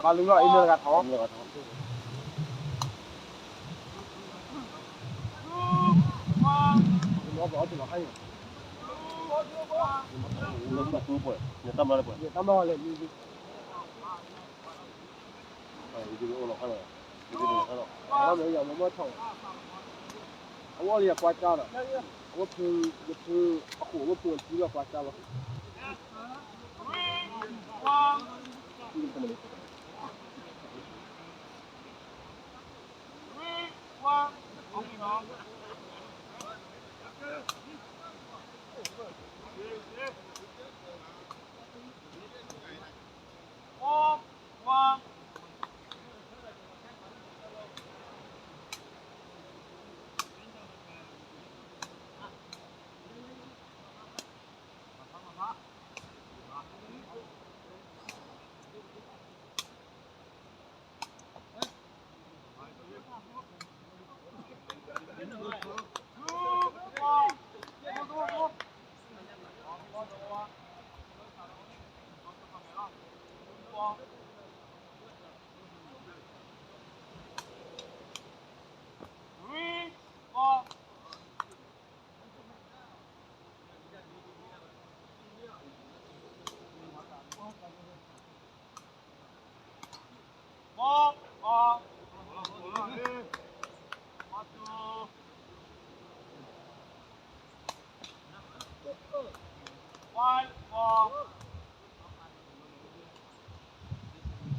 ပာ်လူၤလီၤ အံၤနဂၤထီၣ် တၢ်မၤလဲၣ် အဝဲလၢယကွၢ်ကၢ်လီၤ, အဝဲဖု, ယဖု, အဃိ အဝဲဖုအစုလီၤကွၢ်ကၢ်လီၤ. ဝဲလၢလီၢ်ခံအီၤ ဝဲလ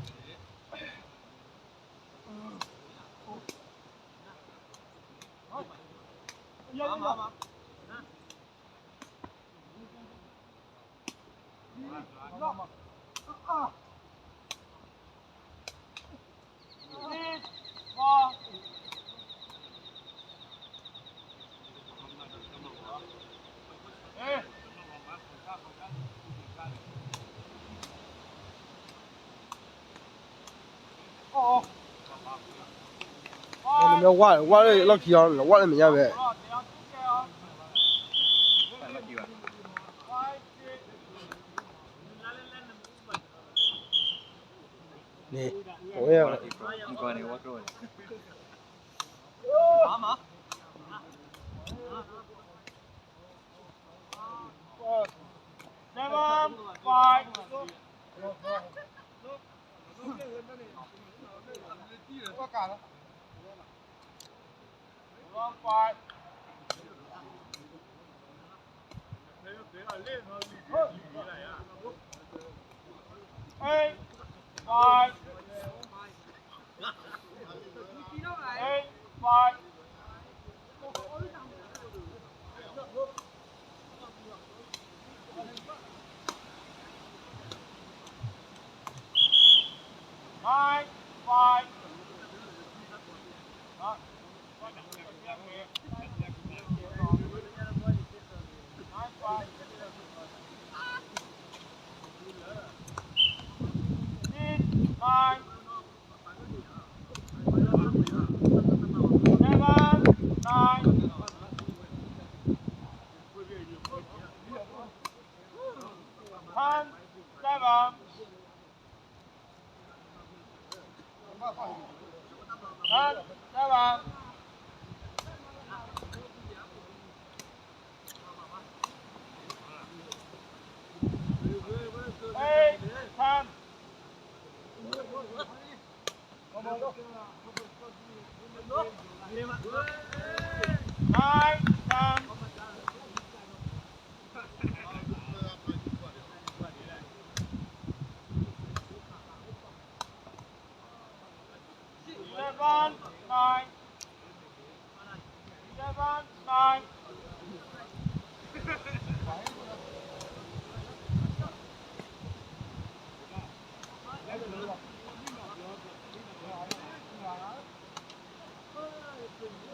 ၢမဲာ်ညါဝဲ န့ၣ်, ဝဲ, seven, five. Eight, five. Eight, five. Nine, five. Nine, five. Six, nine. Seven, nine. Ten, seven. Ten, seven. Eight, ten. Nine, ten. Eleven, nine. Eleven, nine.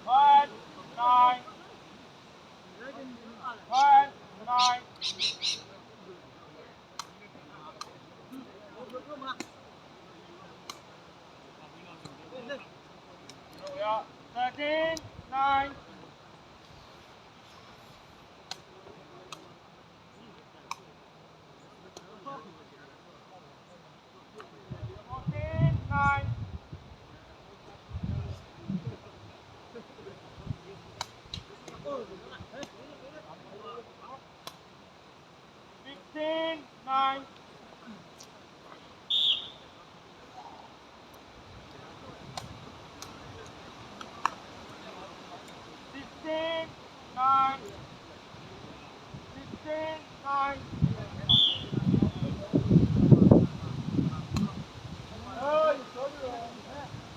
Five, nine. Five, nine. Thirteen, nine. Fourteen, Nine. Sixteen, nine. Sixteen, nine.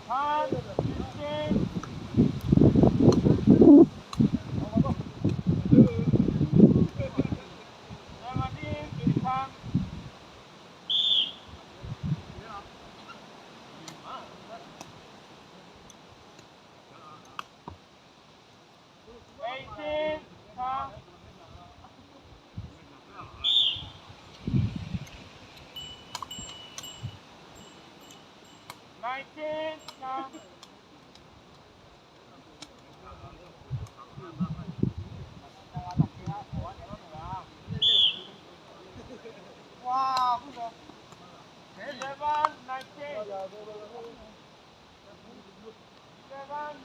Time, fifteen. Seventeen, time. Eighteen, time. Nineteen, time. Eleven, nineteen. Eleven,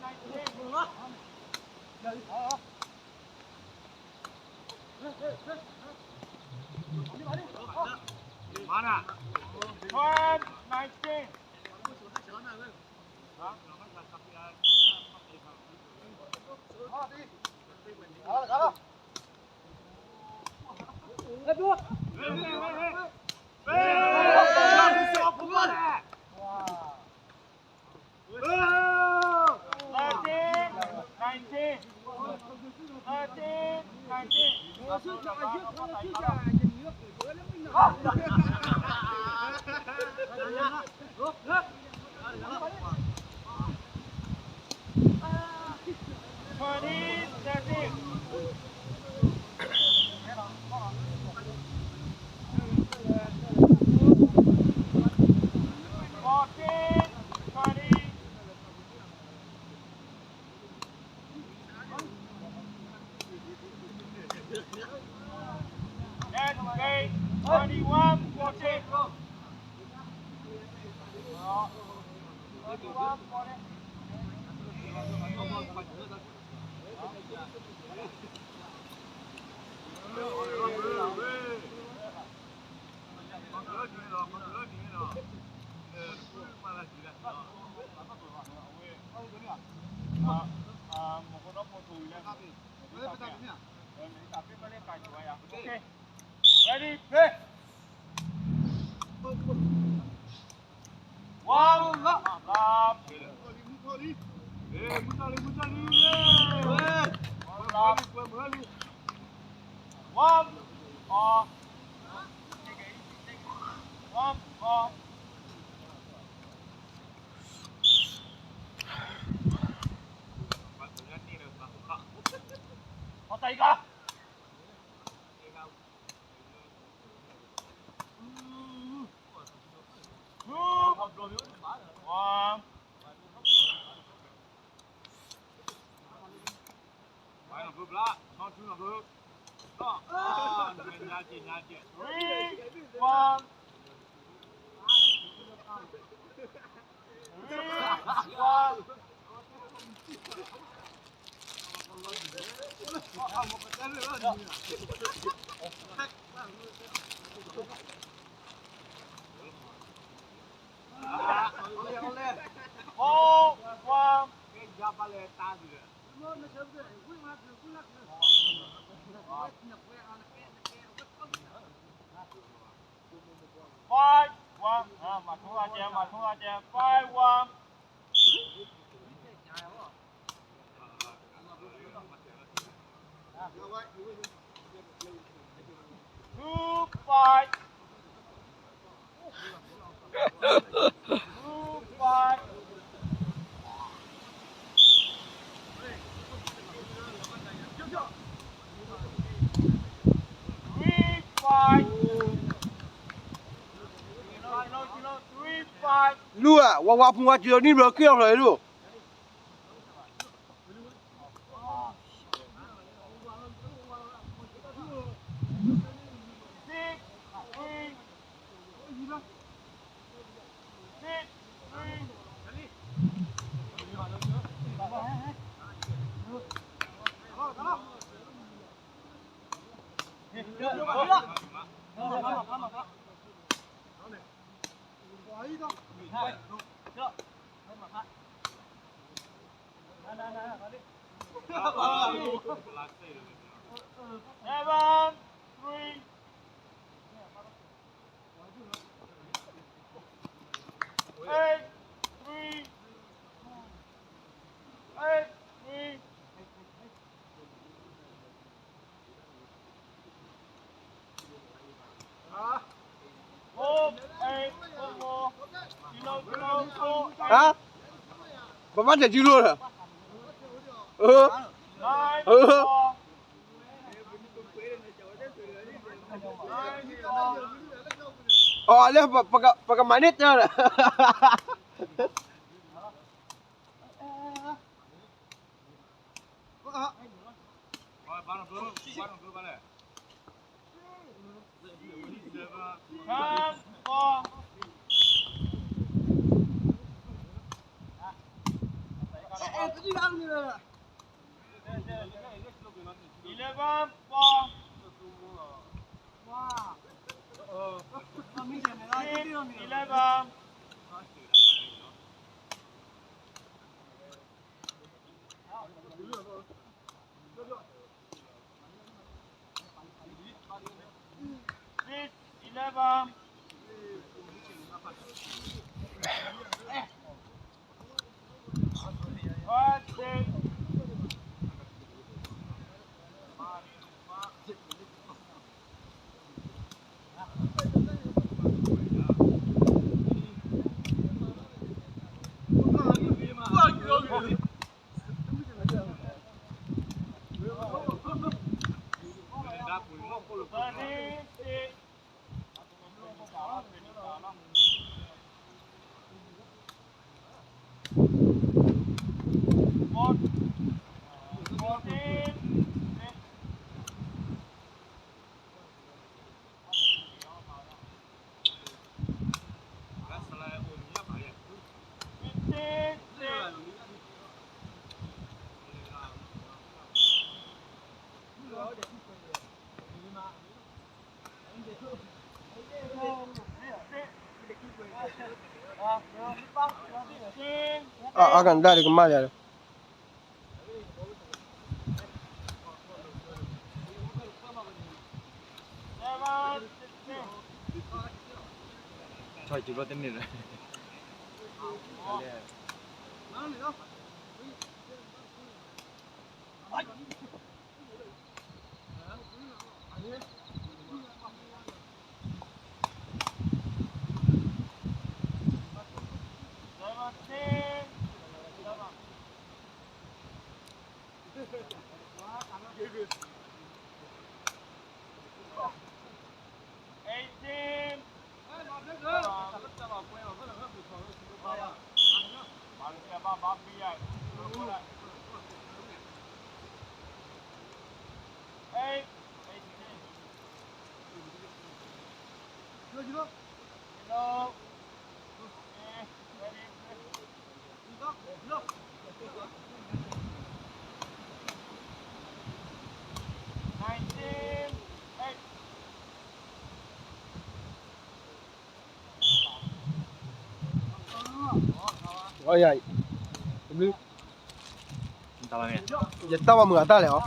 nineteen. Twelve, nineteen. Thirteen, nineteen. Thirteen, nineteen. Twenty, thirteen. Fourteen, twenty. That's great. Twenty-one, fourteen. Twenty-one, fourteen. Okay. Ready, play. One, love. One, love. One, uh, one, uh. I'll take off. Two. One. Three, one. Three, one. Four, one. Five, one. မၤထိဂၤကဲ, မၤထိဂၤကဲ, five, one. Two, five. Two, five. Three, five. Three, five. လူၤဧါ, ဝဲဝါဖုန်းဝါက့ၤလီၤနံၣ်ဘျီက့ၤအီၤဖျိးလီၤ. Six, three. Six, three. Seven, three. Eight, three. Eight, three. Four, eight, four, four. Kilo, kilo, four, eight. ဟါ? ပဘၣ်တၢ်စုလိာ်ဒီး Nine, four. အလၢ ပကမၤန့ၢ်တၢ်ဒီး Ten, four. Eleven, four. Six, eleven. Six, eleven. Five, six. Akan dari kemana ya? Choi, chỉ có tên này rồi. Eighteen. Eight. Eighteen. Hello. Ôi giời. Yă tao ba mưa ta lẹ ó.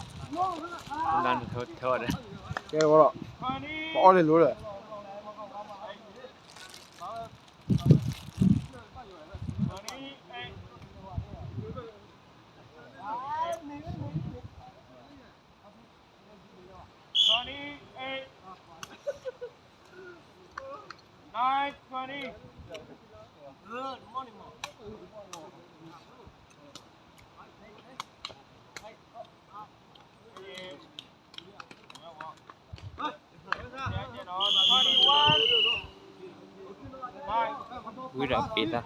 Kê bố lọ. Bố lê lúa lẹ. Twenty-eight. Nine twenty. Twenty-one. Nine. Wí dọ pì tha.